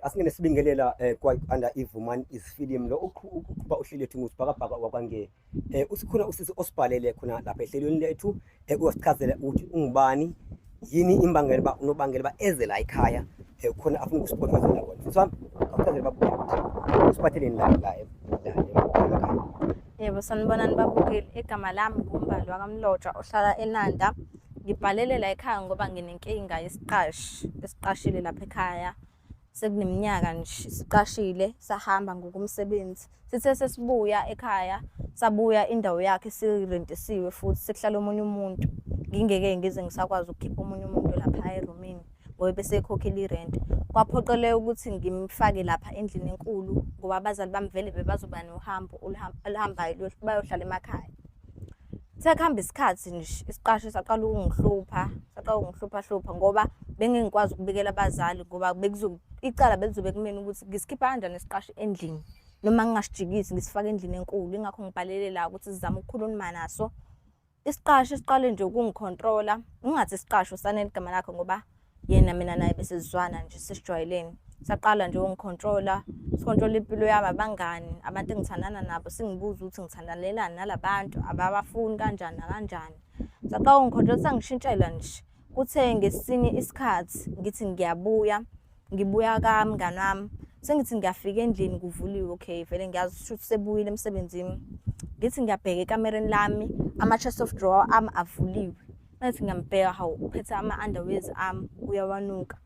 Asingene sibingelela kwa under iVumani is film lo uqhuba uhlelo lethu ngusibhakabhaka wakwange. Usikhona usisi osibhalele khona lapha ehlelweni lethu, uyasichazela ukuthi ungubani, yini imbangela ba unobangela ba eze la ekhaya, khona afuna ukusiphothozela kona. Sisi wami, awuchazele babukeli ukuthi usiphatheleni la la la emakhaya. Yebo, sanibonani babukeli. Igama lami nguMbali wakaMlotshwa ohlala eNanda. Ngibhalele la ekhaya ngoba nginenkinga yesiqashi esiqashile lapha ekhaya. Sekuneminyaka nje siqashile, sahamba ngokomsebenzi. Sithe sesibuya ekhaya, sabuya indawo yakhe isirentisiwe futhi sekuhlala omunye umuntu. Ngingeke ngize ngisakwazi ukukhipha omunye umuntu lapha erumini ngoba besekhokhela irenti. Kwaphoqeleka ukuthi ngimfake lapha endlini enkulu ngoba abazali bami vele bebazoba nohambo oluhambayo bayohlala emakhaya. Sekuhamba isikhathi nje isiqashi saqala ukungihlupha, saqala ukungihlupha hlupha ngoba bengingikwazi ukubikela abazali ngoba icala belizobe kumina ukuthi ngisikhipha kanjani isiqashi endlini noma ngingasijikisi ngisifake endlini enkulu. Ingakho ngibhalele la ukuthi sizame ukukhuluma naso. Isiqashi siqale nje ukungikhontrola, ngingathi isiqashi uSanele igama lakhe ngoba yena mina naye besizwana nje sesijwayelene. Saqala nje ukungikhontrola, sikhontrola impilo yami, abangani, abantu engithandana nabo, singibuza ukuthi ngithandanelani nalabantu, ababafuni kanjani nakanjani. Saqala ukungikhontrola, sangishintshela nje. Kuthe ngesinye isikhathi ngithi ngiyabuya, ngibuya kamngani wami, sengithi ngiyafika endlini kuvuliwe, okay vele ngiyazi ukuthi usebuyile emsebenzini. Ngithi ngiyabheka ekamereni lami, ama-chest of drawer ami avuliwe. Ngathi ngiyambheka, hawu uphethe ama-underwears ami uyawanuka.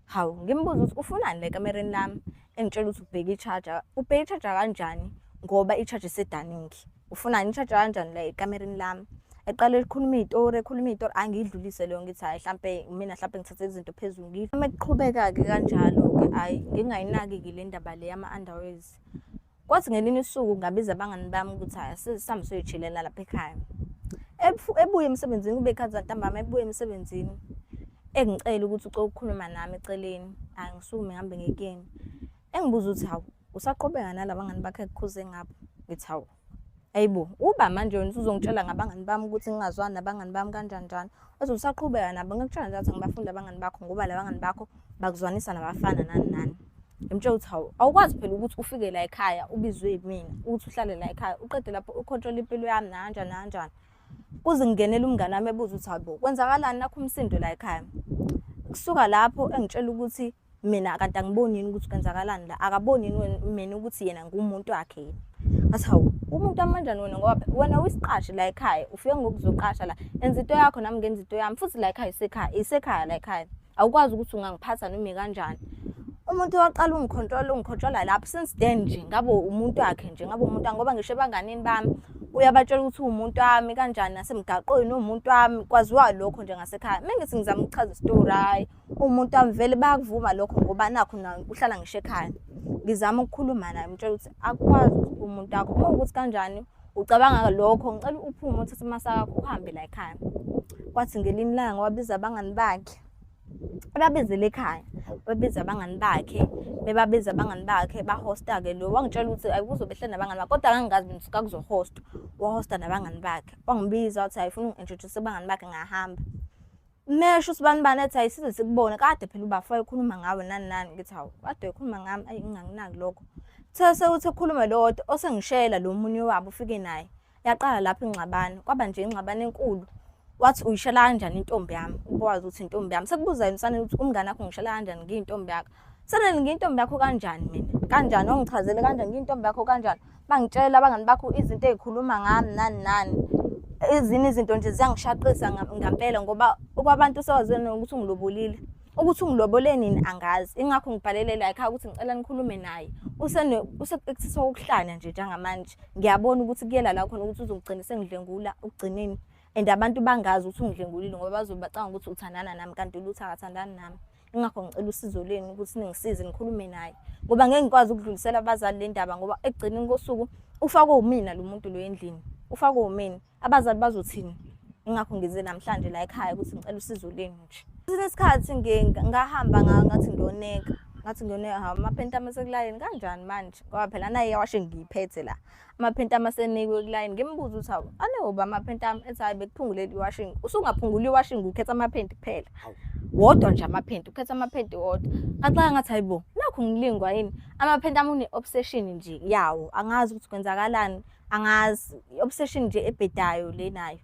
Hawu ngimbuza ukuthi ufunani la ekamereni lami, engitshela ukuthi ubheke i-charger. Ubheke i-charger kanjani ngoba i-charger isedaningi? Ufunani i-charger kanjani la ekamereni lami? Eqale ekhuluma iy'tori, ekhuluma iy'tori, angiyidlulise leyo ngithi hhayi hlampe mina hlampe ngithathe izinto phezulu. Uma kuqhubeka-ke kanjalo-ke hhayi ngingayinaki-ke le ndaba le yama-underwears. Kwathi ngelinye usuku ngabiza abangani bami ukuthi hhayi sihambe siyoyichilela lapha ekhaya. Ebuya emsebenzini, kube ikhathi zantambama ebuya emsebenzini, engicela ukuthi ucela ukukhuluma nami eceleni. Hhayi ngisukume ngihambe ngiye kuyena. Engibuza ukuthi hawu usaqhubeka nala bangani bakho ekukhuze ngabo? Ngithi hawu, ayibo uba manje wena usuzongitshela ngabangani bami ukuthi ngingazwani nabangani bami kanjani njani. Uthi usaqhubeka nabo, ngikutshela nje ukuthi angibafundi abangani bakho ngoba la bangani bakho bakuzwanisa nabafana nani nani. Ngimtshela ukuthi hawu awukwazi phela ukuthi ufike la ekhaya ubizwe yimina ukuthi uhlale la ekhaya uqede lapho ukhontrola impilo yami nakanjani nakanjani. Kuze ngingenele umngane wami ebuza ukuthi hayibo kwenzakalani nakho umsindo la ekhaya. Kusuka lapho engitshela ukuthi mina kanti angiboni yini ukuthi kwenzakalani la, akaboni yini mina ukuthi yena ngumuntu wakhe yini. Ngathi hawu umuntu wami kanjani wena ngoba wena uyisiqashi la ekhaya, ufike ngokuzoqasha la, enza into yakho nami ngenza into yami futhi la ekhaya isekhaya, isekhaya la ekhaya. Awukwazi ukuthi ungangiphatha noma ikanjani. Umuntu waqala ungikhontrola, ungikhontrola lapho since then nje ngabe umuntu wakhe nje, ngabe umuntu ngoba ngisho ebanganini bami uyabatshela ukuthi uwumuntu wami kanjani, nasemgaqweni uwumuntu wami, kwaziwa lokho nje ngasekhaya. Uma ngithi ngizama ukuchaza isitori, hhayi umuntu wami vele bayakuvuma lokho ngoba nakhu uhlala ngisho ekhaya. Ngizama ukukhuluma naye ngimtshela ukuthi akukwazi ukuthi umuntu wakho uma kuwukuthi kanjani ucabanga lokho, ngicela uphume uthathe amasaka akho uhambe la ekhaya. Kwathi ngelinye ilanga wabiza abangani bakhe, ebabizele ekhaya, babiza abangani bakhe, bebabiza abangani bakhe bahosta-ke lo. Wangitshela ukuthi ayi kuzobe ehleli nabangani bakhe kodwa ngangingazi mina ukuthi kwakuzohostwa, wahosta nabangani bakhe. Wangibiza wathi hhayi ufuna ungi-introduce kubangani bakhe, ngahamba. Mesho usibanibani ethi hayi size sikubone kade phela ubafo wayekhuluma ngawe nani nani. Ngithi hawu kade ekhuluma ngami, ayi ngingakunaki lokho. Kuthe sekuthi ekhuluma lo kodwa osengishela lo munye wabo ufike naye. Yaqala lapho ingxabano, kwaba nje ingxabano enkulu. Wathi uyishela kanjani intombi yami? Ubowazi ukuthi intombi yami. Sekubuza yena uSanele ukuthi umngane wakho ngishela kanjani ngiyintombi yakho? Sanele ngiyintombi yakho kanjani mina? Kanjani? Ongichazele kanjani ngiyintombi yakho kanjani? Bangitshela abangani bakho izinto ey'khuluma ngami nani nani. Ezinye izinto nje ziyangishaqisa ngampela ngoba okwabantu sewaziwe nokuthi ungilobolile. Ukuthi ungilobole nini angazi. Ingakho ngibhalele la ekhaya ukuthi ngicela nikhulume naye. Usekuthiswa ukuhlanya nje njengamanje. Ngiyabona ukuthi kuyela la khona ukuthi uzongigcina sengidlengula ekugcineni. And abantu bangazi ukuthi ungidlengulile ngoba bazobe bacabanga ukuthi uthandana nami kanti lutho akathandani nami. Ingakho ngicela usizo lwenu ukuthi ningisize ngikhulume naye ngoba ngeke ngikwazi ukudlulisela abazali le ndaba ngoba ekugcineni kosuku ufakwe umina lo muntu lo endlini, ufakwe umina. Abazali bazothini? Ingakho ngize namhlanje la ekhaya ukuthi ngicela usizo lwenu nje. Kwesinye isikhathi ngahamba ngathi ngiyoneka, ngathi ngiyoneka, hawu amaphenti ami asekulayini kanjani manje? Ngoba phela nayi iwashi ngiyiphethe la. Amaphenti ami asenikwe kulayini, ngimbuze ukuthi hawu anewoba amaphenti ami, ethi hhayi bekuphungulele iwashing. Usungaphungula iwashing ukhetha amaphenti kuphela. Wodwa nje amaphenti, ukhetha amaphenti wodwa. Ngacabanga ngathi hayi bo, nakhu ngilokhu ngilingwa yini. Amaphenti ami une-obsession nje yawo, angazi ukuthi kwenzakalani, angazi. I-obsession nje ebhedayo le nayo.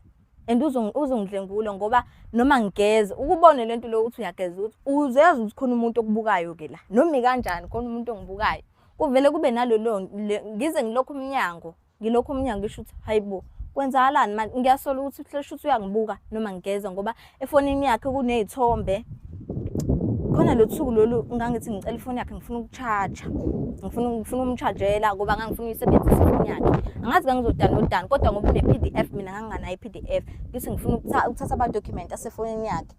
And uzongidlengula ngoba noma ngigeza, ukubone lento le ukuthi uyageza ukuthi uzoyazi ukuthi khona umuntu okubukayo-ke la. Noma ikanjani khona umuntu ongibukayo. Kuvele kube nalolo ngize ngilokhu umnyango. Ngilokhu umnyango ngisho ukuthi hayi bo kwenzakalani manje ngiyasola ukuthi hlesha ukuthi uyangibuka noma ngigeza ngoba efonini yakhe kuney'thombe khona lo suku lolu ngangithi ngicela ifoni yakhe ngifuna uku-charge ngifuna ukumchajela ngoba ngangifuna uyisebenzisa ifoni yakhe angazi ngangizodownloadani kodwa ngoba une-P_D_F mina nganginganayo i-P_D_F ngithi ngifuna ukuthatha ama-document asefonini yakhe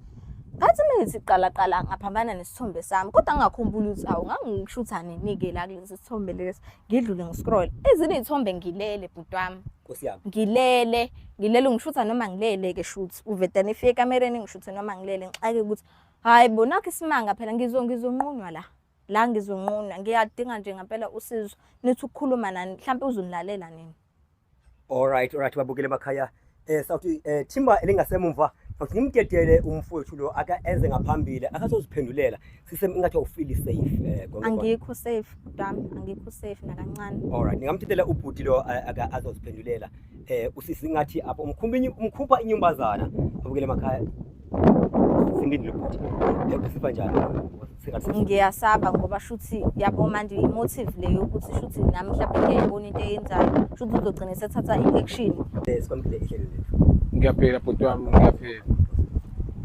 ngathi uma ngithi qala qala ngaphambana nesithombe sami kodwa ngingakhumbuli ukuthi awu ngangishutha nini-ke la kulesi sithombe lesi ngidlule ngiscroll ezinye iy'thombe ngilele bhuti wami Nkosi yami. Ngilele, ngilele ungishutha noma ngilele ke shuthi. Uvedane ifike ekamereni ngishuthe noma ngilele ngixake ukuthi hayi bo nakho isimanga phela ngizonqunwa la. La ngizonqunwa ngiyadinga nje ngempela usizo. Nithi ukukhuluma nani mhlawumbe uzonilalela nini. Alright, alright babukele emakhaya. Sawuthi thimba elingasemumva sawuthi ngimdedele umfowethu lo aka eze ngaphambili akazoziphendulela. Sisem ingathi awufili safe konke konke. Angikho safe bhuti wami, angikho safe nakancane. Alright, ningamdedela ubhuti lo aka azoziphendulela. Usisi ngathi apho umkhumba umkhupha inyumbazana. Babukele emakhaya. Simlindile ubhuti. Usiva njani? Sengathi Ngiyasaba ngoba shuthi yabo manje i-motive le yokuthi shuthi nami mhlawumbe ngiyayibona into eyenzayo shuthi uzogcina esethatha i-action. Sikwamukele ehlelweni lethu. Ngiyaphila bhuti wami, ngiyaphila.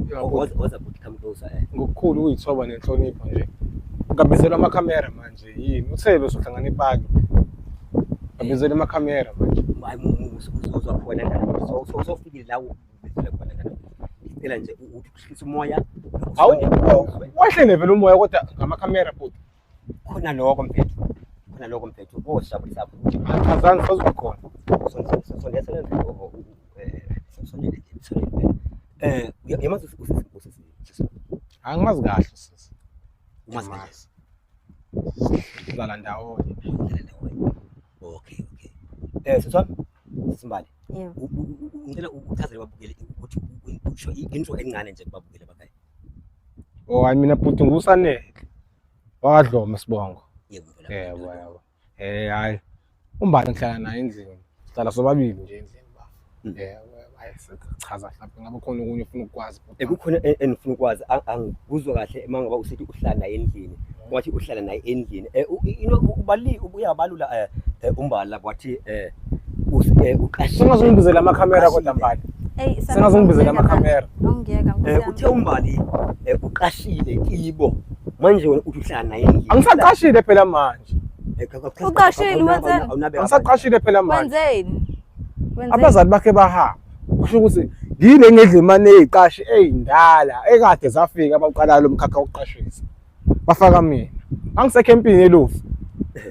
Yabo, Woza bhuti, come closer. Ngokukhulu ukuyithoba nenhlonipho nje. Ungabizelwa amakhamera manje yini? Uthe besohlangana epaki. Ngabizelwa amakhamera manje. Hayi, uzwa khona la. So sofikile la ubizele khona la. Ngicela nje ukuthi uhlise umoya. Hawu, wehlele vele umoya kodwa ngamakhamera bhuti. Khona lokho mfethu. Khona lokho mfethu. Osijabulisa kakhulu. Achazani sazoba khona. Sondela mfethu. Sondela sondela. Uyamazi usisi usisi. Angimazi kahle sisi. Umazi kahle. Angimazi. Sihlala ndawonye. Okay. Siswami Simbali. Yebo. Ngicela uchazele babukele ukuthi usho intro encane nje kubabukele bakhaya. Oh, hayi mina bhuti ngusanele. Wakadloma sibongo. Yebo mfana. Yebo, yebo. Hayi. Umbali ngihlala naye endlini. Sihlala sobabili nje endlini ba. Yebo, yebo. Hayi sichaza mhlawumbe ngabe khona okunye ofuna ukukwazi bhuti. Kukhona engifuna ukwazi angikuzwa kahle uma ngoba usithi uhlala naye endlini. Wathi uhlala naye endlini. Ino ubali uyabalula umbali lapho wathi uqashile. Sengazongibizela amakhamera kodwa mbali. Eyi, Sengazongibizela amakhamera. Awungiyeka nkosi yami. Uthe umbali uqashile kibo. Manje wena uthi uhlala naye endlini. Angisaqashile phela manje. Uqashile, wenzeni? Angisaqashile phela manje. Wenzeni? Wenzeni? Abazali bakhe bahamba. Kusho ukuthi ngile ngedlimane eziqashi ezindala ekade zafika abaqala lo mkhakha wokuqashisa. Bafaka mina. Angisekhempini eLovu.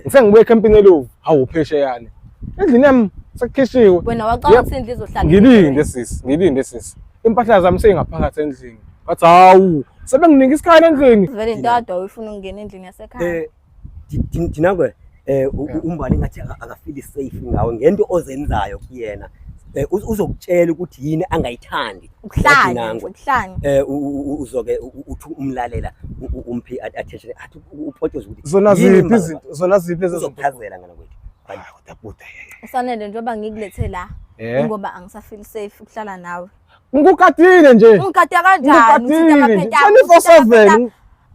Ngisengibuye ekhempini eLovu. Hawu phesheyane. Endlini yami sekukhishiwe. Wena wacabanga Yep. ukuthi indlu izohlala. Ngilinde sisi, ngilinde sisi. Impahla zami seyingaphakathi endlini. Bathi hawu, sebenginika isikhala endlini. Vele into yodwa uyifuna ukungena endlini yasekhaya. Dinakwe umbali ngathi akafili safe ngawe ngento ozenzayo kuyena. Uzokutshela ukuthi yini angayithandi. Ukuhlanya, Dinangwe. ukuhlanya. Uzoke uthi umlalela umphe attention athi uphotoze ukuthi Zona yini ziphi mbali izinto? Zona ziphi lezi zinto? uzokuchazela ngana kwethu. Hayi kodwa buda yeye. Usanele njengoba ngikulethe la ngoba angisafeel safe ukuhlala nawe. Ngikukadile nje. Ungikade kanjani? Uthinta Ngikukadile nje. amaphenti ami, 24/7.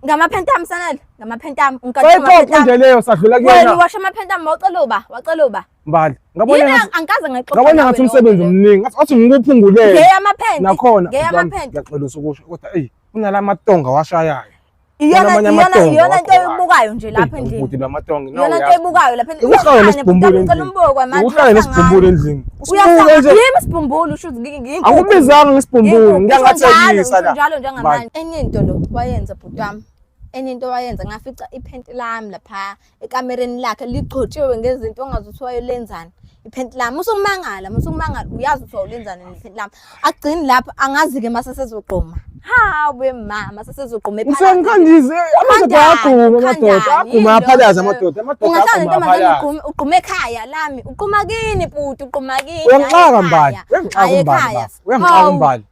Ngamaphenti ami Sanele, ngamaphenti ami, ungikade Sayixoxa ngamaphenti ami. nje leyo sadlula Wena kuyona. uwasha amaphenti ami wacela uba, wacela uba. Mbali. Ngabona Yini ngathi angikaze ngayixoxa ngabona nawe ngathi leyo umsebenzi nto leyo. omningi. Ngathi athi ngikuphungulele. Ngeyamaphenti. Nakhona Ngeyamaphenti. ngiyaxolisa ukusho kodwa eyi kunalamatonga washayayo. Iyona Amanye iyona amatonga iyona into wagqokayo. oyibukayo nje lapha endlini. Ubhuti lamatonga Iyona into oyibukayo lapha endlini. Ukuhlala Uyahlanya, nesibhumbulu bhuti wami, ngicela endlini. umbuko manje. Ukuhlala nesibhumbulu endlini. Usibuke Uyasanga nje. yimi isibhumbulu usho ukuthi ngiyinkukhu. Angikubizanga ngesibhumbulu, ngiyangathekisa la. Njalo njengamanje. Enye into lo wayenza bhuti wami. Enye into wayenza ngafica iphenti lami lapha ekamereni lakhe ligcotshiwe ngezinto ongazi ukuthi wayelenzani. Iphenti lami usumangala, usumangala uyazi ukuthi wawulenzani nephenti lami. Agcini lapho angazi ke mase sezogquma. Hawe mama sesezogquma Usemkhandize amadoda ayagquma amadoda agquma aphalaza amadoda amadoda Ungahlala agquma nentombazane aphalaza. ugqume ugqume ekhaya lami, ugquma kini bhuti, ugquma kini. Uyangixaka hhayi mbali, ekhaya. uyangixaka Hhayi umbali ekhaya. baba, uyangixaka Hawu. umbali.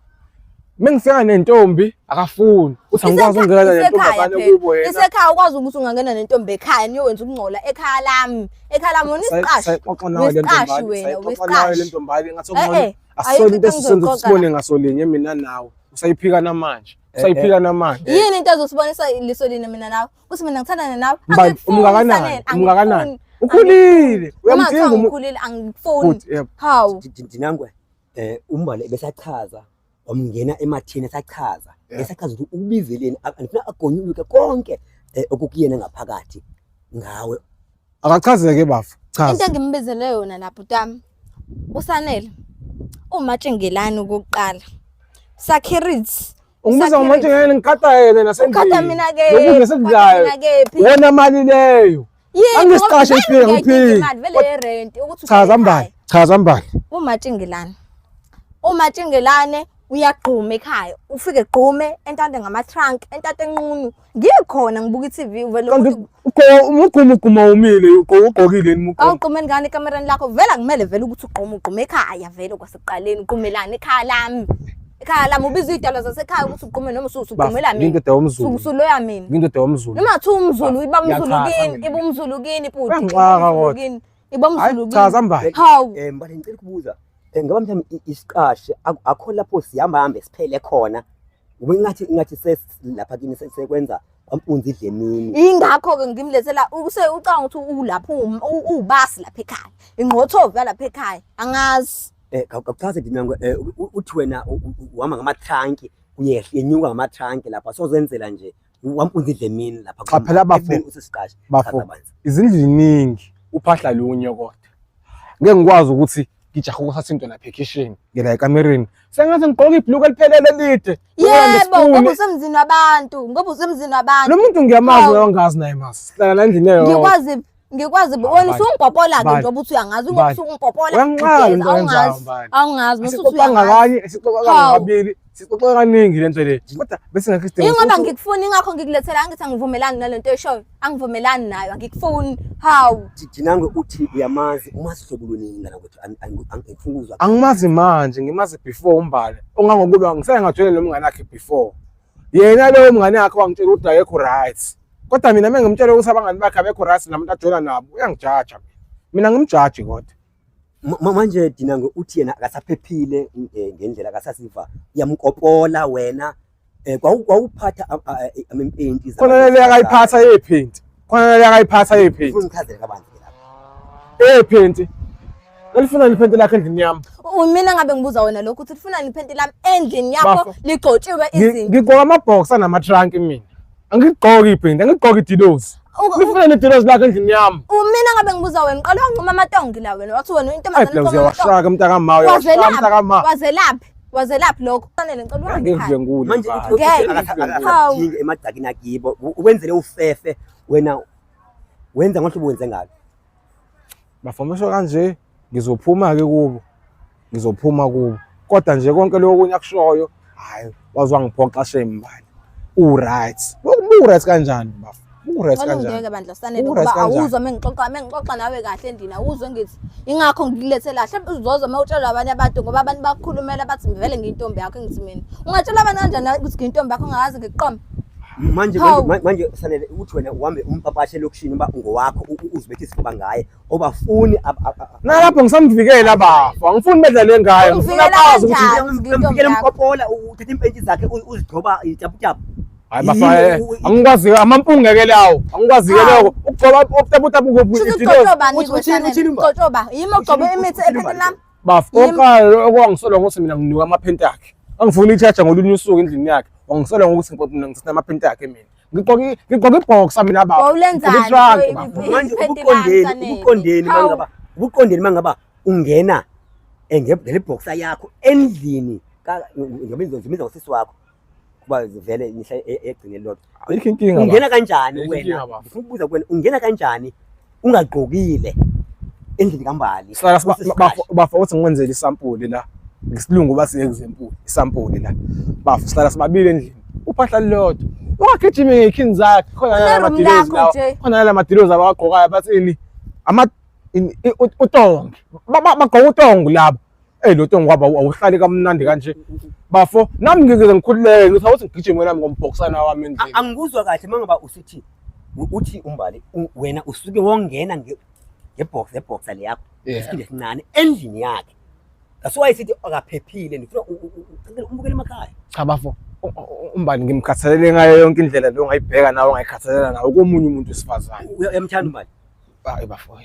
Mengifika nentombi akafuni. Uthi angikwazi ukungena nentombazane kubo yena. Isekhaya ukwazi ukuthi ungangena nentombi ekhaya niyowenza ukungcola ekhaya lami. Ekhaya lami wena isiqashi. Sayixoxa nawe le Wesiqashi ntombali. wena, Sayixoxa nawe le wesiqashi. ntombali ngathi Eh, okungcono. eh, Asisole ayikho into into esisenza engizoyixoxa sibone la. ngasolinye mina nawe. Usayiphika namanje. Eh, Usayiphika namanje. Yini into ezosibonisa iliso line mina nawe? Ukuthi mina ngithandane nawe. Mbali, Angikufuni, umngakanani? Sanele, Umngakanani? angikufuni. Ukhulile. Noma kuthiwa Uyamdinga umuntu. ngikhulile angikufuni. Futhi yebo. Hawu. Dinangwe uMbali besachaza wamngena ematheni esachaza esachaza ukuthi ukubizeleni angifuna agonyuluke konke okukuyena ngaphakathi ngawe. Akachazeke bafo. Into Chaza. engimbizele yona la bhuti wami uSanele umatshengelani okokuqala. Security. Ungibiza ngomatshengelani ngikata yena nasendlini. Ukata mina ke. Lokudla esikudlayo. Mina kephi? Wona mali leyo. Yini? Angisiqashe ifike ngiphike. Imali vele yerent ukuthi Chaza uhlale Mbali. ekhaya. Chaza Mbali. Umatshengelani. Umatshengelane uyagquma ekhaya. Ufike gqume entante ngama-trunk, entate enqunu. Ngikhona ngibuka i-TV vele Kanti ukuthi ugquma ugquma umile ugqokile yini ugquma. awugqumeni ngani ekamereni lakho vele akumele vele ukuthi ugqume ugqume ekhaya vele kwasekuqaleni ugqumelani ekhaya lami. Ekhaya lami ubiza iy'dalwa zasekhaya ukuthi ugqume noma usugqumela mina. Ngiyindoda yomZulu. Usuloya mina. Ngiyindoda yomZulu. Noma kuthiwa umZulu iba umZulu Ngiyachasa kini, mina. iba umZulu kini bhuti. Uyangixaka iba umZulu kodwa. kini, Iba Hayi umZulu kini. chaza Mbali. Hawu. Mbali ngicela ukubuza ngaba mhlawumbe isiqashi akho lapho sihamba hambe siphele khona ngoba ingathi ingathi lapha kini sekwenza kwampunzi idle emini. Yingakho-ke ngimlethela use ucabanga ukuthi ulapho uwubasi lapha ekhaya. Ingqothovu yalapha ekhaya. Angazi. Kakuchaze Dinangwe uthi wena uhamba ngamatranki uyehla yenyuka ngamatranki lapha sozenzela nje wampunzi idle emini lapha Cha phela bafo. ekubeni usisiqashi. Bafo. Chaza banzi. Izindlu ziningi uphahla lunye kodwa. Ngeke ngikwazi ukuthi ngijahe ukuthatha into lapha ekhishini ngela ekamereni. Sengathi ngigqoke ibhuluku eliphelele elide. Yebo, ngoba usemzini wabantu, ngoba usemzini wabantu. Lo muntu ngiyamazi Hawu. naye wangazi naye masi. Sihlala la endlini eyodwa. Ngikwazi ngikwazi Hawu, wena Mbali. usungibhobola ke Mbali. njengoba uthi uyangazi ngoba Mbali. usungibhobola. Uyanginqaka lento Awungazi, oyenzayo, Mbali. awungazi mase uthi Sixoxa uyangazi. ngakanye, sixoxa Hawu. ngakabili, sixoxa kaningi lento le. Kodwa bese ngakho isidingo Ingoba sokuthi- ngikufuni ingakho ngikulethela angithi angivumelani nalento oyishoyo. Angivumelani nayo, angikufuni. Hawu. Dinangwe uthi uyamazi umazi hlobo luni ngana kwethu angifuni ukuzwa. Angimazi manje, ngimazi before uMbali. Ongangokuba ngisake ngajwayele nomngane wakhe before. Yena loyo mngane wakhe wangitshela ukuthi akekho right. Kodwa mina mengimtshela ukuthi abangani bakhe abekho right namuntu ajola nabo, uyangijaja mina. Mina ngimjaji kodwa. Manje Dinangwe uthi yena akasaphephile ngendlela akasasiva uyamkopola wena kwawuphatha amempenti Khona le akayiphatha yephenti. Khona le akayiphatha yephenti. Ufuna ngichazele kabanzi ke lapha. Ephenti. Ngalifuna liphenti lakhe endlini yami. Mina ngabe ngibuza wena lokhu uthi lifuna liphenti lami endlini yakho Bafo. ligcotshiwe izinto. Ngigqoka amabhoksi anama-trunk mina. Angigqoki iphenti, angigqoki idilozi. Lifuna nedilozi lakhe endlini yami. Mina ngabe ngibuza wena uqale wanquma amatongi la wena wathi wena Hayi intombazane phela iqoma amatongi. uyawashaka mntakama, uyawashaka mntakama. Wazelaphi? Wazelaphi lokho? Fanele ngicela uhambe ekhaya. Ngikudlwengule. Manje Mbali. uthi Ngeke. akadingi emagcakini akibo ukwenzele ufefe wena wenza ngohlobo wenze ngalo. Bafomesho kanje ngizophuma ke kubo. Ngizophuma kubo. Kodwa nje konke lokho okunye akushoyo, hayi waze wangiphoxa shame Mbali. U right. U right kanjani bafo? U right Ngicela kanjani? ungeke bandla Sanele U-right ngoba kanjani? awuzwa mengixoxa nawe kahle endlini awuzwa ngithi ingakho ngikulethela mhlawumbe uzozwa uma utshela abanye abantu ngoba abantu bakukhulumela bathi vele ngiyintombi yakho ngithi mina ungatshela abantu kanjani ukuthi ngiyintombi yakho ungakaze ngikuqome Manje Hawu. manje Sanele uthi wena uhambe umpapashe elokishini uba ungowakho uzibethe isifuba ngaye obafuni Nalapho ngisamvikela bafo, angifuni bedlale ngaye, ngifuna Umvikela bazi ukuthi kanjani? Ngiyintombi umvikela yakho. umkopola uthatha impentshi zakhe uzigcoba itaputapu. Hayi bafana, angikwazi amampunge ke lawo, angikwazi ke Hawu. lokho. Ukugcoba ubutaputapu kuphi Shuthi idilozi. ugcotshoba Uthi- uthini- uthini nike mba? Ugcotshoba yimi ogcobe Uthini- imithi uthini ephentini mba? lami. Bafo, Yimi. oqala okwangisola ngokuthi mina nginuka amaphenti akhe. Angifuni i-charger ngolunye usuku endlini yakhe. Wangisola ngokuthi mina ngithatha amaphenti akhe mina. Ngigqoke ngigqoke ibhoxa mina bafo. Wawulenzani? Ngigqoke i-trunk, bafo. Manje Iphenti lami, ubuqondeni Sanele. ubuqondeni Hawu. mangaba ubuqondeni mangaba ungena ngele boxer yakho endlini ka njengoba ngizomiza ngosisi wakho kuba vele nihla egcine lodwa. Ayikho inkinga. bafo. Ungena kanjani Ayikho wena? inkinga, bafo. Ngifuna ukubuza kuwena ungena kanjani ungagqokile endlini kaMbali? Sihlala Usisiqashi. bafo uthi ngikwenzele isampuli la. Ngesilungu bathi example, isampuli la. Bafo sihlala sibabili endlini. Uphahla lodwa. Ungagijimi ngeyikhini zakhe. Khona nala Une-room madilozi lakho lawa. nje. Khona nala madilozi abawagqokayo bathini? Ama utongi. Bagqoka utongi labo. Ey lo tongo kwaba awuhlali kamnandi kanje. Bafo, nami ngike ngikhululeke ngithi awuthi ngigijime nami ngombhokisana wami endlini. Angikuzwa kahle mangaba usithi uthi uMbali wena usuke wongena ngebox eboxer le yakho isikhindi esincane endlini yakhe. That's why sithi akaphephile ngifuna umbukele emakhaya. Cha bafo, uMbali ngimkhathalele ngayo yonke indlela leyo ongayibheka nawe ongayikhathalela nawe komunye umuntu wesifazane. Uyamthanda uMbali? Hayi bafo,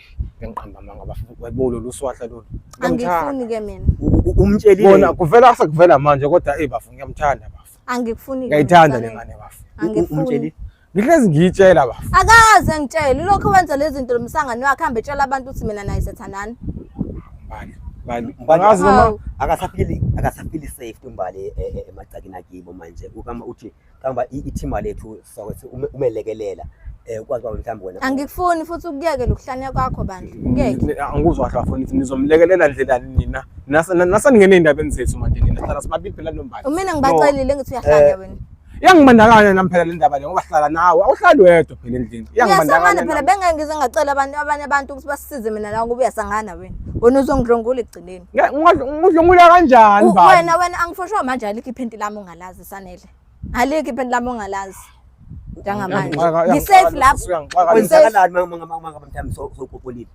ngiqamba amanga bafo, wayibo lolu swahla lolu. Angifuni ke mina. Umtshelile. Bona kuvela sekuvela manje kodwa ey bafo ngiyamthanda bafo. Angikufuni. Ngiyayithanda le ngane bafo. Angifuni. Umtshelile. Ngihlezi ngiyitshela bafo. Akaze ngitshele lokho wenza lezi zinto lomsangano wakhe hambe etshela abantu ukuthi mina naye siyathandana. Mbali, Mbali. Mbali, Angazi noma Hawu. Akasafili akasafili safe uMbali emagcekeni akibo manje. Ukama uthi kamba ithimba lethu sokuthi umelekelela ukwazi uba mhlawumbe wena Angikufuni futhi ukuyekela ukuhlanya kwakho bandla. Ngeke. Angikuzwa kahle bafo nithi nizomlekelela ndlelani nina. Nasaningene ey'ndabeni zethu manje nina sihlala sibabili phela noMbali. Mina ngibacelile ngithi uyahlanya wena. Iyangibandakanya nami phela le ndaba le ngoba sihlala nawe awuhlali wedwa phela endlini. Uyasangana Iyangibandakanya phela nami. bengeke ngize ngacela abantu abanye abantu ukuthi basisize mina la ngoba uyasangana wena. Wena uzongidlwengula ekugcineni. Ngudlwengula kanjani Mbali? Wena wena angifoshwa manje alikho iphenti lami ongalazi sanele. Alikho iphenti lami ongalazi. Njengamanje. Ngisafe lapho. Kwenzakalani mangaba mhlawumbe sowupopolile?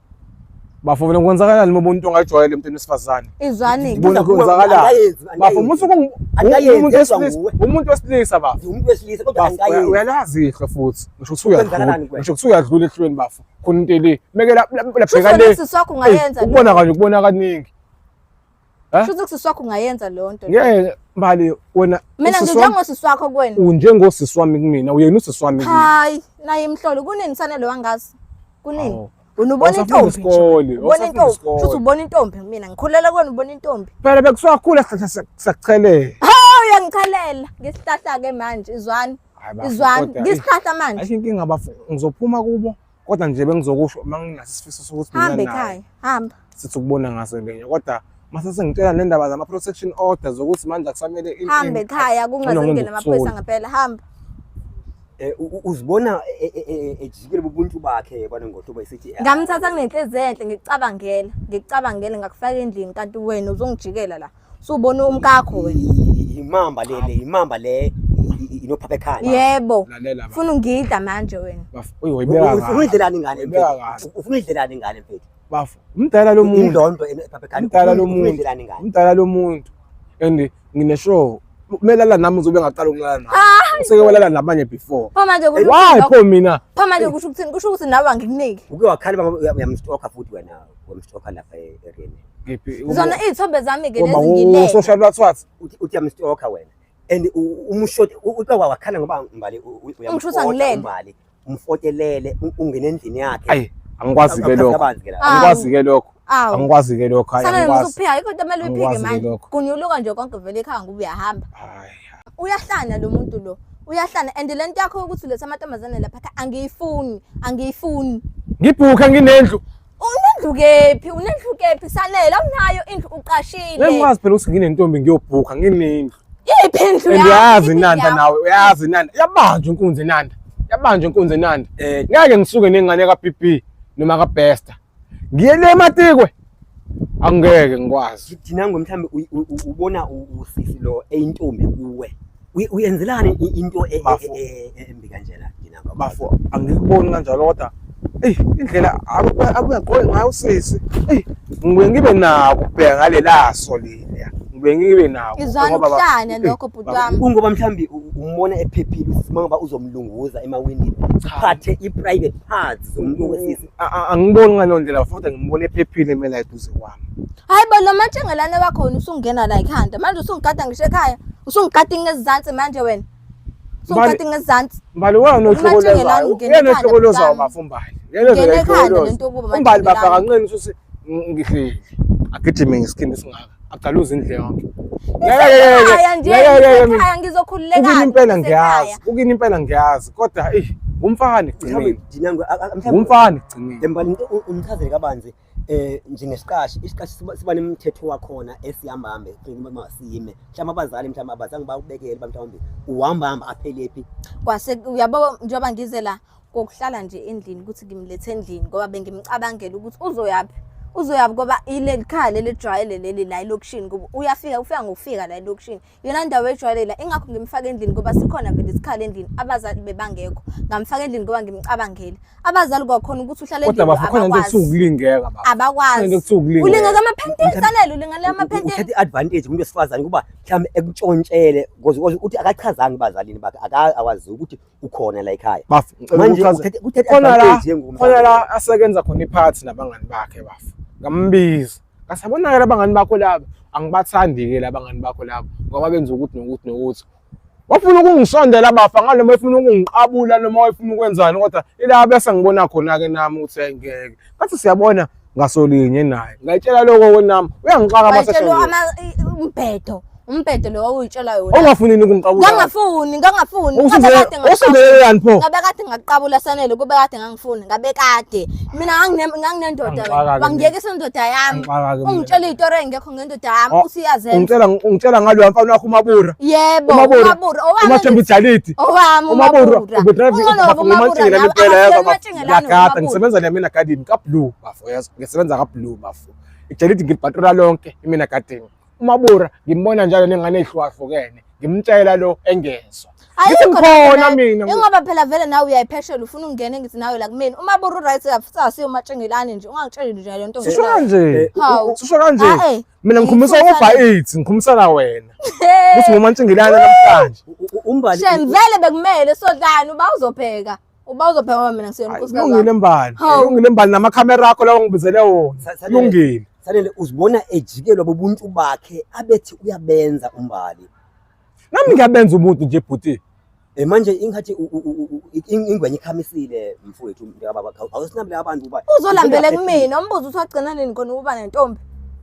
Bafo vele kwenzakalani uma umuntu ongayijwayele emntwini wesifazane? Izwani. Ngibona kwenzakalani. Angayenzi, Bafo umuntu Angayenzi, umuntu yenziwa wesilisa, nguwe. umuntu wesilisa bafo. Umuntu wesilisa kodwa Bafo angayenzi. uyalazi ihlo futhi. Ngisho ukuthi uyadlula. Kwenzakalani kuwena? Ngisho ukuthi uyadlula ehlweni bafo. Khona into le. Meke la Shuthi bheka wena le. usisi wakho ungayenza. Ukubona kanje ukubona kaningi. Eh? Shuthi usisi wakho ungayenza leyo nto. Ngeke Mbali wena Mina usisi wami- nginjengosisi wakho kuwena. unjengosisi wami kumina, uyena usisi wami kumina. Hayi, naye imhlolo kunini sanele wangazi? Kunini? Hawu. Wena ubona Awusafunda intombi. nje. isikole, Ubona awusafunda intombi. isikole. Shuthi ubona intombi mina. Ngikhulela kuwena ubona intombi. Phela bekusakhula siyakuchelela. Hawu uyangichalela. Ngisihlahla ke manje izwani. Hayi bafo, Izwani. kodwa, Ngisihlahla manje. Ayikho inkinga bafo, ngizophuma kubo kodwa nje bengizokusho uma nginaso isifiso sokuthi mina Hamba naye ekhaya. Hamba. sithi ukubona ngaso lenye kodwa mase sengitshela nendaba zama-protection order zokuthi manje akusamele Hamba ekhaya kungaze Ngcono kungene amaphoyisa ngikuthole. ngempela. Hamba. Uzibona ejikile ubuntu bakhe yabona ngohlobo esithi Ngamthatha nginenhliziyo enhle ngikucabangela, ngikucabangela ngakufaka endlini kanti wena uzongijikela la. Usubona umkakho wena. Imamba le le imamba le inophapha ekhanda. Yebo. Lalela bafo. Ufuna ungidla manje wena. Bafo, uyi wayibeka Ufuna kahle. idlelani ingane Wayibeka mfethu? kahle. Ufuna idlelani ingane mfethu? Bafo, umdala lo muntu. Indondo ephapha ekhanda. Umdala lo Ufuna muntu. idlelani ingane? Umdala lo muntu. And ngine-sure kumele alala nami uzobe engaqala ukulala nami. Hayi. Useke walala nabanye before. Pho manje kusho Why ukuthi pho mina? pho manje kusho ukuthini? Kusho ukuthi nawe angikuniki. Uke wakhala ngoba uyamstalker futhi wena, uyamstalker lapha e-area. Ngiphi? Zona iy'thombe zami ke Ngoba lezi ngilele. social what what? Uthi uyamstalker wena. And umshoti uke wakhala ngoba Mbali Ungishutha ngilele. uMbali umfotelele ungene endlini yakhe. Ayi, angikwazi ke lokho. Akabanzi ke lapho. Angikwazi ke lokho. Awu. Angikwazi ke lokho, hayi Sanele angikwazi. usuphika ayikho into emele uyiphike Angikwazi ke manje. lokho. Kunyuluka nje konke vele ekhaya ngoba uyahamba. Hayi. Uyahlanya lo muntu lo. Uyahlanya and le nto yakho yokuthi uletha amantombazane lapha ekhaya angiyifuni, angiyifuni. Ngibhukhe nginendlu. Unendlu kephi? Unendlu kephi? Sanele awunayo indlu uqashile. Ngikwazi phela ukuthi nginentombi ngiyobhukha nginendlu. Iphi indlu And yakho? uyazi Iphi indlu Nanda yakho? nawe, uyazi Nanda. Yabanjwa inkunzi Nanda. Yabanjwa inkunzi Nanda. Eh. Ngeke ngisuke nengane kaBB noma kaBester. Ngiye le ematikwe. Angeke ngikwazi. Thina mhlawumbe ubona usisi lo eyintombi kuwe. Uyenzelani into Bafo. embi kanjena thina? Bafo, angikuboni kanjalo kodwa eyi indlela abuyagqoke ngayo usisi. Eyi ngibuye ngibe nako ukubheka ngalelaso leliya. Ngibuye ngibe nako Izwani ngoba ukuhlanya eyi, lokho bhuti wami. Kungoba mhlawumbe umbona ephephile usisi mangoba uzomlunguza emawindini. Uphathe i-private parts zomuntu wesisi. Angiboni ngaleyo ndlela futhi ngimbona ephephile mina eduze kwami. Hayi bo lo matshengelane wakho wena usungena la ekhanda. Manje usungigada ngisho ekhaya. Usungigada ngezansi manje wena. Usungigada ngezansi. Mbali wena Umatshengelane ohlokolozayo. ungena Yena ekhanda, ohlokolozayo bhuti wami. bafo Mbali. Yena Ngena ekhanda ohlokolozayo. lento yokuba Umbali bafaka matshengelane. nqeni ukuthi ngihleli. Agijime ngesikhindi esingaka. Agaluze indlu yonke. Ngisekhaya nje, Ngeke ngisekhaya ngizokhululeka. Ukini impela ngiyazi. Ukini impela ngiyazi kodwa eyi ngumfana Mhlawumbe ekugcineni. thina mhlawumbe Ngumfana ekugcineni. Mbali into umchazele kabanzi njengesiqashi isiqashi siba nemithetho wakhona esihamba hambe uma sime mhlawumbe abazali mhlawumbe abazange bawubekele uba mhlawumbe uhamba hamba aphelephi. Kwase uyabo njengoba ngize la kokuhlala nje endlini ukuthi ngimlethe endlini ngoba bengimcabangela ukuthi uzoyaphi. Uzoyaphi ngoba ileli khaya leli ejwayele leli la elokishini kubo. Uyafika ufika ngokufika la elokishini. Yona ndawo ejwayele la ingakho ngimfaka endlini ngoba sikhona vele isikhala endlini abazali bebangekho. Ngamfaka endlini ngoba ngimcabangele. Abazali kwakhona ukuthi uhlale Kodwa endlini bafo khona into abakwazi. ekuthiwa ukulingeka bafo. Khona into Abakwazi. ekuthiwa ukulingeka. Ulingeka amaphentini Sanele, ulingale amaphentini. Uthatha i-advantage kumuntu wesifazane kuba mhlawumbe ekutshontshele because uthi akachazanga ebazalini bakhe akawazi ukuthi ukhona la ekhaya. Bafo ngicela Manje ukuchaza. uthatha Khona la i-advantage ngoku khona la asekenza khona iphathi nabangani bakhe bafo. Ngambiza. Ngasabona-ke abangani bakho laba. Angibathandi-ke labangani bakho laba ngoba benza ukuthi nokuthi nokuthi. Wafuna ukungisondela bafa nganoma efuna ukungiqabula noma wayefuna ukwenzani kodwa ila bese ngibona khona-ke nami ukuthi hayi ngeke. Ngathi siyabona ngasolinye naye. Ngayitshela lokho nami. Uyangixaka Wayitshela amasession. umbhedo. Umbhedo lo wawuyitshela yona. Ungafuni yini ukungiqabula? Ngangafuni, ngangafuni. Ngabe kade ngaqabula. Usondelelani pho? Ngabe kade ngaqabula Sanele kube kade ngangifuni, ngabe kade. Mina nganginendoda wena. Angixaka-ke mina. Wangiyekisa indoda yami. Angixaka-ke mina. Ungitshela iy'tori ey'ngekho ngendoda yami, Oh, usuyazenza. Ungitshela ngaloya mfana wakho uMabura. Yebo, uMabura. uMabura. Owami UMathemba Ijalidi. Owami uMabura uMabura. ubedrive Ungcono bafo uMabura ngumantshingela nawe, impela akasiye yezwa uMatshingelane ngiyagada uMabura. ngisebenza nemina garden ka blue bafo yezwa ngisebenza ka blue bafo. Ijalidi ngilibhatrola lonke imina garden. UMabura ngimbona njalo nengane ezihlukahlukene ngimtshela lo engezwa. Ngithi Ayikho ngikhona lento mina. Ingoba phela vele nawe uyayipheshela ufuna ukungena ngithi nawe la kumina. UMabura uright futhi asiyo uMatshingelane nje ungangitsheli nje le nto. Sisho kanje. Hawu. Sisho kanje. Ah, eh. Mina ngikhumisa Ngifuna ubha 8 ngikhumisana wena. Kuthi ngumantshingilane namhlanje. Umbali Shem vele bekumele sodlani uba uzobheka. Uba uzobheka ngoba mina ngisiyona Hayi, unkosikazi. Kulungile mbali. Hawu. Kulungile mbali namakhamera akho lawo ngibizele wona. Sanele- Kulungile. Sanele uzibona ejikelwa bubuntu bakhe abethi uyabenza umbali. Nami ngiyabenza umuntu nje bhuti. Manje ingathi ingwenya ikhamisile mfowethu mntakababa awusinabile abantu kuba Uzolambele kumina umbuzo uthi wagcina nini khona ukuba nentombi.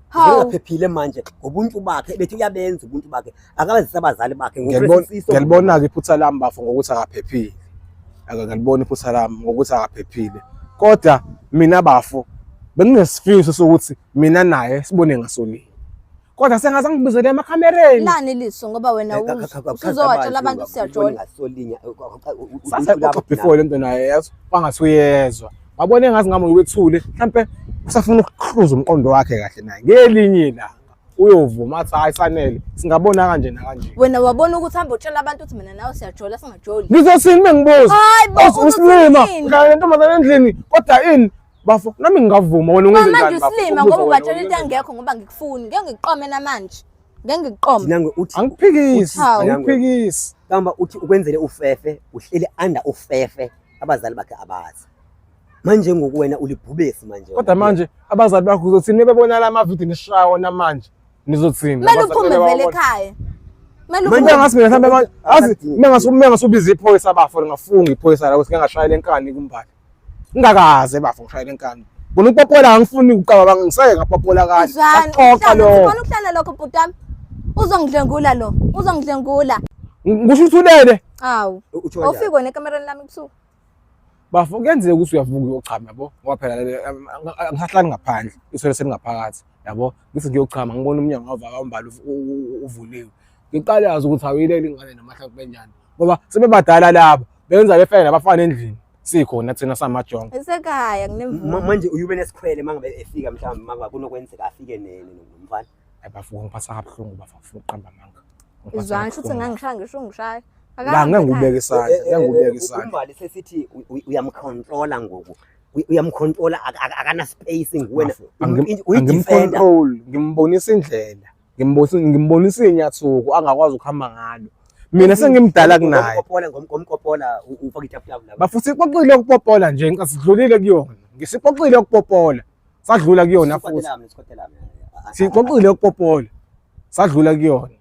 Hawu. Ungaphephile manje ngobuntu bakhe bethi uyabenza ubuntu bakhe akabazisa abazali bakhe Ngiyalibona-ke iphutha lami bafo ngokuthi akaphephile. Ake ngilibona iphutha lami ngokuthi akaphephile. Kodwa mina bafo benginesifiso sokuthi mina naye sibone ngasolinye. Kodwa sengaze angibizele emakhamereni. Lani liso ngoba wena usuzowatshela abantu siyajola. Sasayixoxa before lento naye yazi wangathi uyezwa. Wabona engazi ngami uwethule mhlampe usafuna ukuhluza umqondo wakhe kahle naye. Ngelinye ilanga uyovuma athi hayi Sanele singabona kanje nakanje. Wena wabona ukuthi hamba utshela abantu ukuthi mina nawe siyajola singajoli. Ngizothini bengibuza? Hayi bo Usilima uzothini? uhlala nentombazane endlini kodwa ini bafo nami ngingavuma wena ungenze Manje njani bafo? usilima Ubuza ngoba wena, ubatshela into ungenze engekho ngoba ngikufuni. Ngeke ngiqome namanje. Ngeke ngiqome. Dinangwe uthi Angiphikisi, Hawu. angiphikisi. kamba uthi ukwenzele ufefe uhleli under ufefe abazali bakhe abazi. Manje ngoku wena ulibhubesi manje. Kodwa manje abazali bakho uzothini bebona la mavidiyo nishaya wona manje nizothini? Kumele Abazali uphume bebe vele bawabona. ekhaya. Kumele Manje uphume. Mina ngasi mina mhlambe manje azi Akadingi. mina ngasubiza iphoyisa bafo ngingafunga iphoyisa la ukuthi ngingashayela inkani kumbali. Ngingakaze bafo ngishayela inkani. Bona ukupopola angifuni ukucabanga ngiseke ngapopola kahle. Uzwana, Axoxa lo. Ufuna ukuhlala lokho bhuti wami. Uzongidlengula lo. Uzongidlengula. Ngisho ukuthi ulele. Awu. Utsho kanjani? Awufiki wena ekamereni lami ebusuku. Bafo kuyenzeka ukuthi uyavuka uyochama yabo ngoba phela angisahlali ngaphandle isole selingaphakathi yabo ngithi ngiyochama ngibona umnyango wavaka umbali uvuliwe ngiqale yazi ukuthi awuyilele ingane noma mhlawumbe benjani ngoba sebebadala laba benza befike nabafana endlini sikhona thina samajongo Isekhaya kunemvula. Manje uyube nesikhwele mangabe efika mhlawumbe mangabe kunokwenzeka afike nomfana. Hayi bafo ngiphatha kabuhlungu bafo ngifuna ukuqamba amanga. Ngiphatha Izwana shuthi kabuhlungu. ngangishaya ngisho ungishaya. La ngeke ngikubeke isandla, ngeke ngikubeke isandla. Umbali sesithi uyamcontrola ngoku. Uyamcontrola akana space nguwena. Bafo, Uyidefender. Angimcontrol, ngimbonisa indlela. Ngimbonisa inyathuko angakwazi ukuhamba ngalo. Mina sengimdala kunaye. Ngomkopola ngomkopola ufaka itafula lapha. Bafo sixoxile ukupopola nje, sidlulile kuyona. Ngisixoxile ukupopola. Sadlula kuyona futhi. Sixoxile ukupopola. Sadlula kuyona.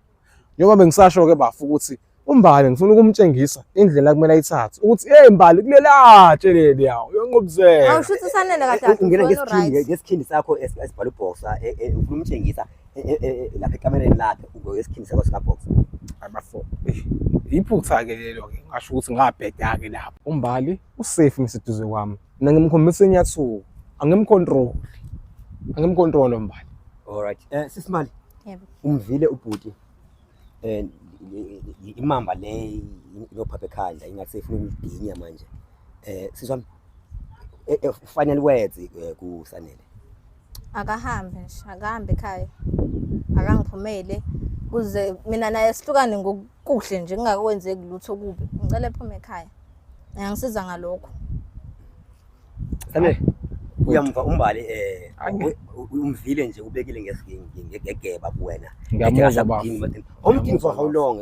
Njengoba bengisasho ke bafo ukuthi uMbali ngifuna ukumtshengisa indlela kumele ayithathe ukuthi hey Mbali kulelatshe leli yawo uyonqubuzela. Awusho ukuthi usanele kahle kahle. Ungena wena ngesikhindi uright. ngesikhindi sakho esibhala uboxer ufuna umtshengisa lapha ekamereni lakhe ngesikhindi sakho sika boxer. Hayi bafo. Iphutha ke lelo ke ngasho ukuthi ngabheda ke lapho. uMbali usafe ngiseduze kwami. Mina ngimkhombisa inyathuko. Angimcontrol. Angimcontrol uMbali. Alright. Sisimali Yebo. umvile ubhuti imamba le inophapha ekhanda ingathi seyifuna ukuliginya manje. Siswami final words kuSanele. Akahambe nje, akahambe ekhaya. Akangiphumele kuze mina naye sihlukane ngokuhle nje kungakwenzeki lutho okubi. Ngicela ephume ekhaya. Angisiza ngalokho. Sane uyamva umbali umvile nje ubekile ngegeba kuwena. Ngiyamuzwa baba. Awumdingi for how long?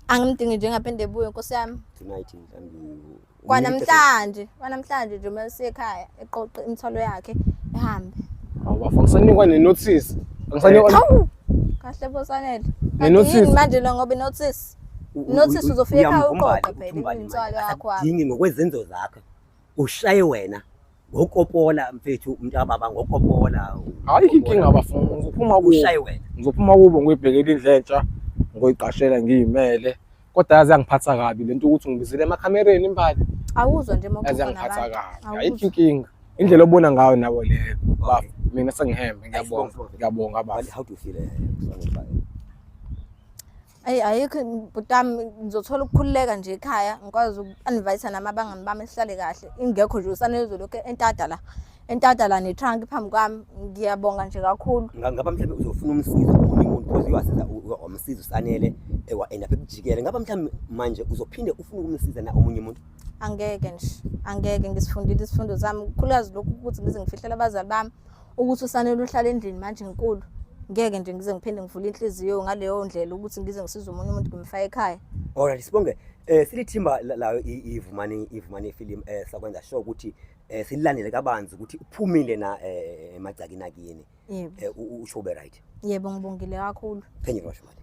Angimdingi nje ngaphinde ebuye Nkosi yami. Tonight mhlawumbe. Kwanamhlanje, kwanamhlanje nje uma siyekhaya eqoqe imithwalo yakhe ehambe. Hawu bafo ngisanikwa ne-notice. Ngisanikwa Hawu! Kahle bosanele. Ne-notice. Yini manje lo ngoba i-notice? Notice uzofika ekhaya uqoqe phela imithwalo yakho. Dingi ngokwezenzo zakho. Ushaye wena ngokopola mfethu umntakababa ngokopola. Hayi inkinga bafo ngizophuma kubo. Ushaye wena. Ngizophuma kubo ngiyibhekele indlu entsha ngoyiqashela ngiyimele. Kodwa yazi yangiphatha kabi lento ukuthi ngibizele emakhamereni imbali. Awuzwa nje uma Yazi uxoxa yangiphatha nabantu. kabi. Ayikho Awuzwa. inkinga. Indlela obona ngayo nawe leyo. Bafo mina sengihembe ngiyabonga. Sibonge. Ngiyabonga bafo. How do you feel Kusane? Ayi ayikho bhuti wami ngizothola ukukhululeka nje ekhaya ngikwazi uku-invite nami abangani bami sihlale kahle ingekho nje uSanele uzolokhu entata la entata la ne-trunk phambi kwami ngiyabonga nje kakhulu. Ngaba mhlawumbe uzofuna umsizo omunye umuntu because uyasiza wamsiza uSanele wa end up ekujikele. Ngaba mhlawumbe manje uzophinde ufune ukumsiza na omunye umuntu? Angeke nje, angeke ngisifundile isifundo sami khulukazi lokhu ukuthi ngize ngifihlele abazali bami ukuthi uSanele uhlala endlini manje enkulu. Ngeke nje ngize ngiphinde ngivule inhliziyo ngaleyo ndlela ukuthi ngize ngisize omunye umuntu ngimfake ekhaya. Alright sibonge. Silithimba layo iVumani film sakwenza sure ukuthi silandele kabanzi ukuthi uphumile na emagcakeni akini. Yebo. Usho ube right. Yebo ngibongile kakhulu. Thank you very much.